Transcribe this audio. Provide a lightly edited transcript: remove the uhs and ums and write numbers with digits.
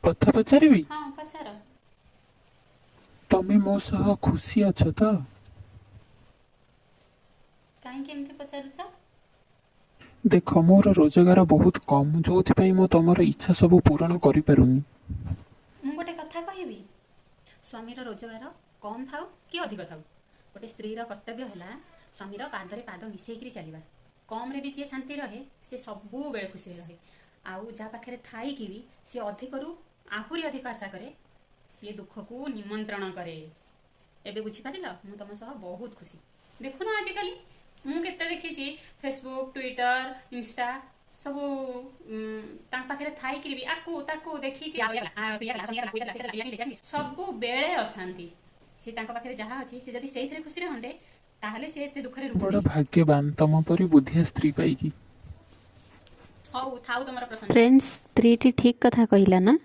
କଥା ପଚାରିବି? ହଁ, ପଚାର। ତମେ ମୋ ସହ ଖୁସି ଅଛ ତ? କାହିଁକି ଏମିତି ପଚାରୁଛ? ଦେଖ, ମୋର ରୋଜଗାର ବହୁତ କମ୍, ଯୋଉଥିପାଇଁ ମୁଁ ତମର ଇଚ୍ଛା ସବୁ ପୂରଣ କରିପାରୁନି। ମୁଁ ଗୋଟେ କଥା କହିବି, ସ୍ୱାମୀର ରୋଜଗାର କମ୍ ଥାଉ କି ଅଧିକ ଥାଉ, ଗୋଟେ ସ୍ତ୍ରୀର କର୍ତ୍ତବ୍ୟ ହେଲା ସ୍ୱାମୀର ପାଦରେ ପାଦ ମିଶେଇକିରି ଚାଲିବା। କମ୍ରେ ବି ଯିଏ ଶାନ୍ତି ରହେ, ସେ ସବୁବେଳେ ଖୁସିରେ ରହେ। ଆଉ ଯାହା ପାଖରେ ଥାଇକି ବି ସିଏ ଅଧିକରୁ ଆହୁରି ଅଧିକ ଆଶା କରେ, ସିଏ ଦୁଃଖକୁ ନିମନ୍ତ୍ରଣ କରେ। ଏବେ ବୁଝିପାରିଲ? ମୁଁ ତମ ସହ ବହୁତ ଖୁସି। ଦେଖୁନ, ଆଜିକାଲି ମୁଁ କେତେ ଦେଖିଛି, ଫେସବୁକ୍, ଟ୍ୱିଟର, ଇନଷ୍ଟା ସବୁ, ତାଙ୍କ ପାଖରେ ଥାଇକିରି ବି ଆକୁ ତାକୁ ଦେଖିକି ସବୁବେଳେ ଅଶାନ୍ତି। ସେ ତାଙ୍କ ପାଖରେ ଯାହା ଅଛି, ସେ ଯଦି ସେଇଥିରେ ଖୁସି ରହନ୍ତେ, ତାହେଲେ ସେ ଏତେ ଦୁଃଖରେ ବଡ଼ ରୁହନ୍ତେନି। ଭାଗ୍ୟବାନ ତମ ପରି ବୁଦ୍ଧିଆ ସ୍ତ୍ରୀ ପାଇକି। ହଉ, ଥାଉ ତମର ପ୍ରଶଂସା। ଫ୍ରେଣ୍ଡସ୍, ସ୍ତ୍ରୀଟି ଠିକ୍ କଥା କହିଲା ନା?